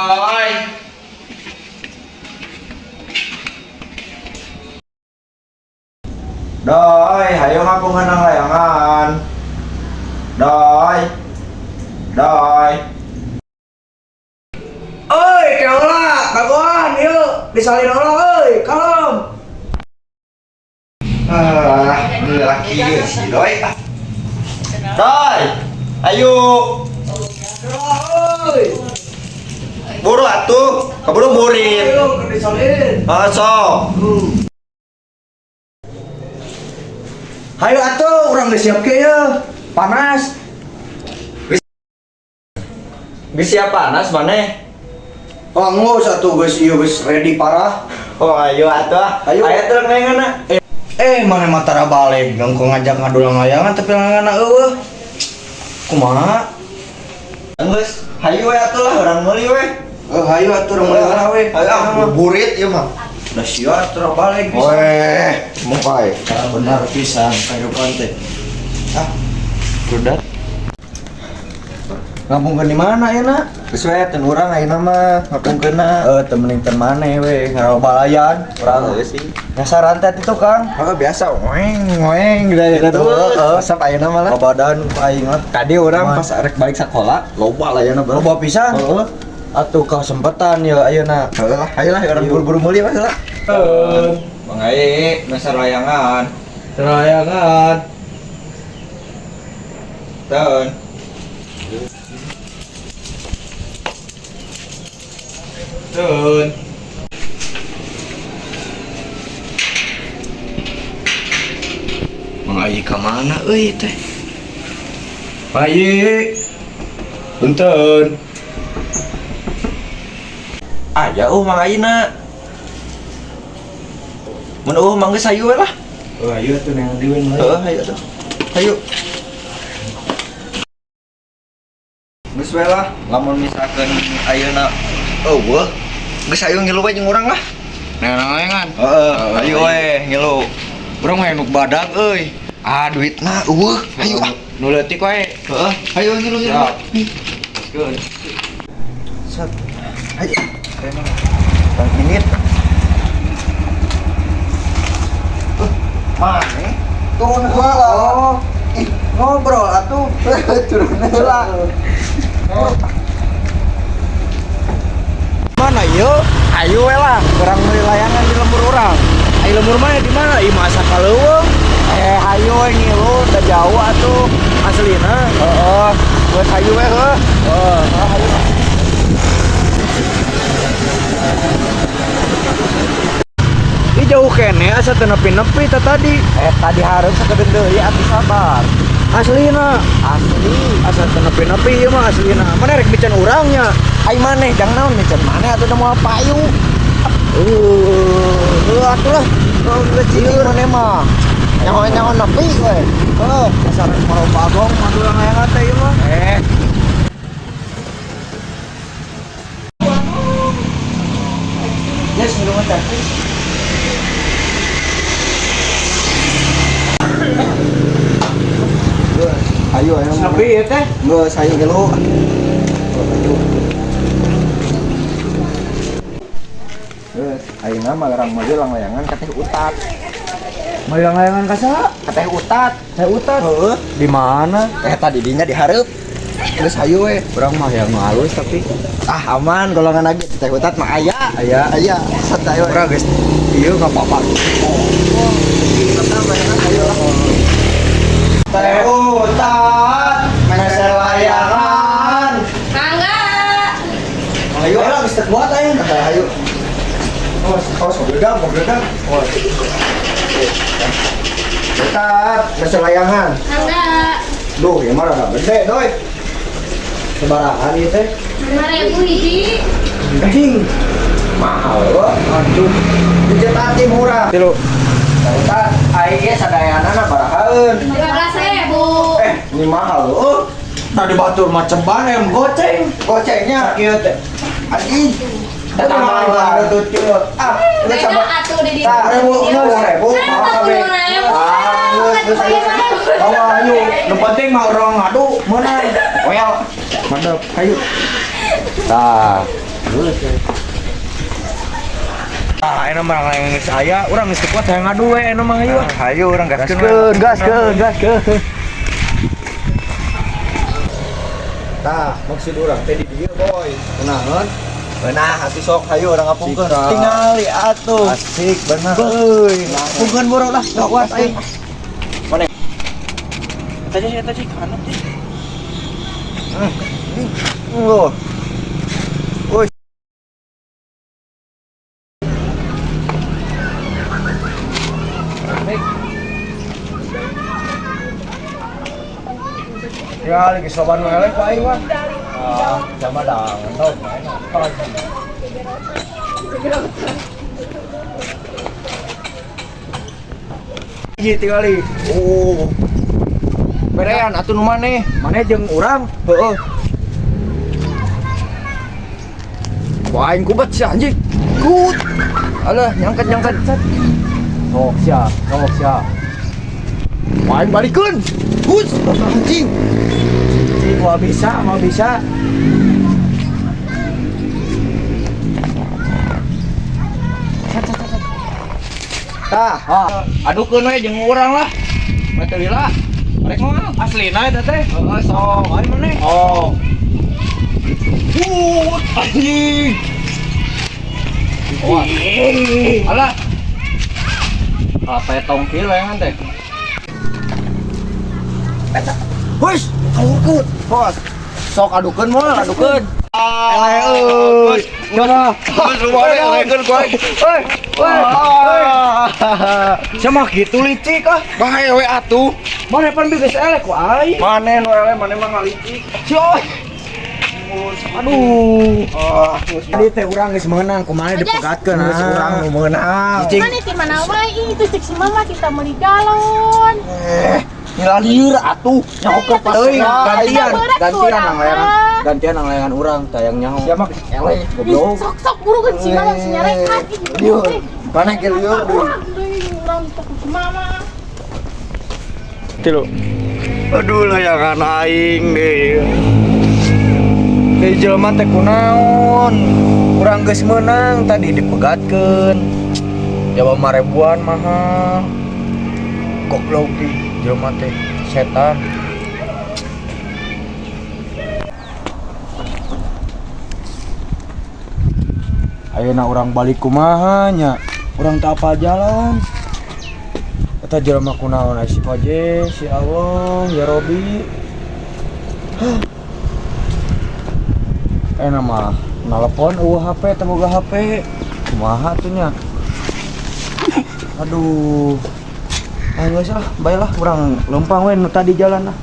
Doi. Doi, hayo ngapungkeun layangan. Doi. Doi. Oi, keola, bagoan, yuk, disalin olah, oi, kalem. Ah, ini laki si Doi. Doi, ayo. Keola, oi. Buru atuh, keburu burit. Ayo, disalin. Ah, sok. Hayo atuh, urang geus siap ke ya. Panas. Geus siap panas maneh? Oh, geus atuh geus ieu geus ready parah. Oh, ayo atuh. Ayo. Ayo terus layanganna. Eh, mana mah tara balik, nongko ngajak ngadu layangan tapi layangan eueuh. Kumaha? Geus, hayu we atuh lah urang meuli we. Oh, hayu atuh urang meuli heula we. Hayu ah, burit ieu mah. Udah siap tara balik pisan. Weh, mungkai. Ah, benar pisan kehidupan teh. Ah, udah. Ngampungkeun di mana ya, nak? Geus we teu urang ayeuna mah ngapungkeunna. Eh, temenin ten maneh we, ngarawa balayan. Urang geus sih. Nyasaran teh itu, Kang. Oh, biasa weng weng gitu gitu. Heeh. Resep ayeuna mah lah. Badan ku aing lah. Tadi orang Kumaha? pas rek balik sekolah, loba lah ya Loba pisan. Heeh. Atuh kesempatan ya ayeuna. Heeh lah, ayo lah urang Ayo. buru-buru meuli mah lah. Bang Ai, meser layangan. Layangan. Tahun. Tun. Mang Ayi ka mana euy teh? Ayi. Punten. Aya Mang Aina. Mun eueuh mah geus hayu we lah. Oh, ayo atuh nang dieu we. Heeh, hayu atuh. Hayu. Geus we lah, lamun misalkan ayeuna eueuh, geus hayu ngilu we jeung urang lah. Nang layangan. Heeh, hayu we ngilu. Urang mah nu badag euy. Ah, duitna eueuh, hayu ah. Nu leutik wae. Heeh, hayu ngilu ngilu. Siap. Good. Set. Hayu. Bang menit. Mana? Turun heula. Oh, ih, ngobrol atuh. Turun heula. Mana yuk? Ayo we lah, urang meuli layangan di lembur urang. Ai lembur mana di mana? Ih masa ka leuweung? Eh, hayu we ngilu, udah jauh atuh. Aslina. Heeh, geus hayu we heuh. Oh, Hayu. Ih jauh kene asa teu nepi-nepi teh tadi. Eh, tadi hareup sakedeung deui atuh sabar. Aslina. Asli. Asa teu nepi-nepi ieu mah aslina. Mana rek miceun urangnya? Ai maneh jang naon miceun maneh atuh da moal payu. Heuh atuh lah. Oh, geus cicing maneh mah. Nyaho-nyaho nepi we. Heuh, asa rek maro bagong madu layangan teh ieu mah. Eh, Yes, minuman teh. Ayo ayo. Nepi ieu teh. Geus hayu ngilu. Ayo. Geus, ayeuna mah urang meuli layangan ka Teh Utat. Meuli layangan ka saha? Ka Teh Utat. Teh Utat. Heeh. Di mana? Teh tadi dinya di hareup. Geus hayu we. Urang mah yang halus tapi Ah, aman golongan lagi Teh Utat mah aya. Aya. Aya, santai we. Urang geus ieu enggak apa-apa. Ayo lah. Teh Utat, meser layangan. Mangga. Ayo, Ayo lah geus teu kuat aing. Ayo. Oh, oh, sobregang, sobregang. Oh. Utat, meser layangan. Mangga. Duh, ya mah rada gede, doi. Sebarahan ieu teh. 5.000 hiji. Anjing. Mahal loh. Aduh. Di murah. Tilu. Utat, aing ge sadayana na barahaeun. 15.000. Eh, ini mahal loh. Tadi batur mah ceban em goceng. Gocengnya. Kieu teh. Anjing. Mahal banget tuh. Ah, ini Beda sama atuh di Tah, ribu, 10.000. Nah, 40.000. Ah, geus, geus, ayo. Oh, ayo. Nu penting mah urang ngadu meunang. Well, Mantap. ayo. Tah. Geus. Ah, enak mah layangan geus aya, urang geus teu kuat hayang ngadu we enak mah hayu. Hayu urang gaskeun. Gaskeun, gaskeun, gaskeun. Tah, maksud urang teh di dieu, boy. Kunaon? Beunah atuh sok hayu urang ngapungkeun. Sikat. Tingali atuh. Asik bener. Euy, ngapungkeun boro lah, teu kuat aing. Mana? Eta sih kanan sih. Loh. Woi. Ya, lagi soban nu eleh ku aing mah. Ah, sama dah, tau main apa. Hiji tingali. Oh. Berean atuh nu maneh. Maneh jeung urang? Heeh. Wah, aing kubat sih anjing. Gut. Alah, nyangket-nyangket. Sok sia, sok sia. Wah, aing balikeun. Hus, anjing. Cing, mau bisa, mau bisa. Tah, Ah, adukeun we jeung urang lah. Mete lila. Rek moal. Aslina eta teh. Heeh, sok. Aing maneh. Oh. Gut, anjing. Wah. Alah. Apa tong kieu layangan teh? Hush, kaluhurkeun. Bos. Sok adukeun moal, adukeun. Eleh euy. Coba. Geus rumah elekeun ku aing. Oi, oi, oi. Sama gitu licik ah. Bae we atuh. Mana pan geus eleh ku aing. Maneh nu eleh, maneh mah ngalicik. Si oi. Aduh. Ah, geus Tadi teh urang geus meunang, kumaha dipegatkeun geus urang nu meunang. Cicing. Mana di mana wae ih itu cek si mama kita meuli galon. Nyila lieur atuh. Nyaho ke Teuing, gantian, Berat gantian urang, nang layangan, ah. gantian nang layangan urang tayang nyaho. Sia mah geus eleh Ih, goblok. sok sok buru kan si mama si nyarekan. Ih, Lieur. Maneh ge lieur deui. Urang deui urang tok si mama. Tilu. Aduh layangan aing deui. Deui jelema teh kunaon? Urang geus meunang tadi dipegatkeun. Jawa mah ribuan mahal. Goblok ih jelema teh setan. Ayeuna urang balik kumaha nya? Urang tak apa jalan. Eta jelema kunaon ai si Paje, si Allah, ya Robi. Hah. Enak mah nelpon eueuh HP teu boga HP. Kumaha tuh nya? Aduh. Ah geus ah, bae lah urang leumpang we nu tadi jalan lah.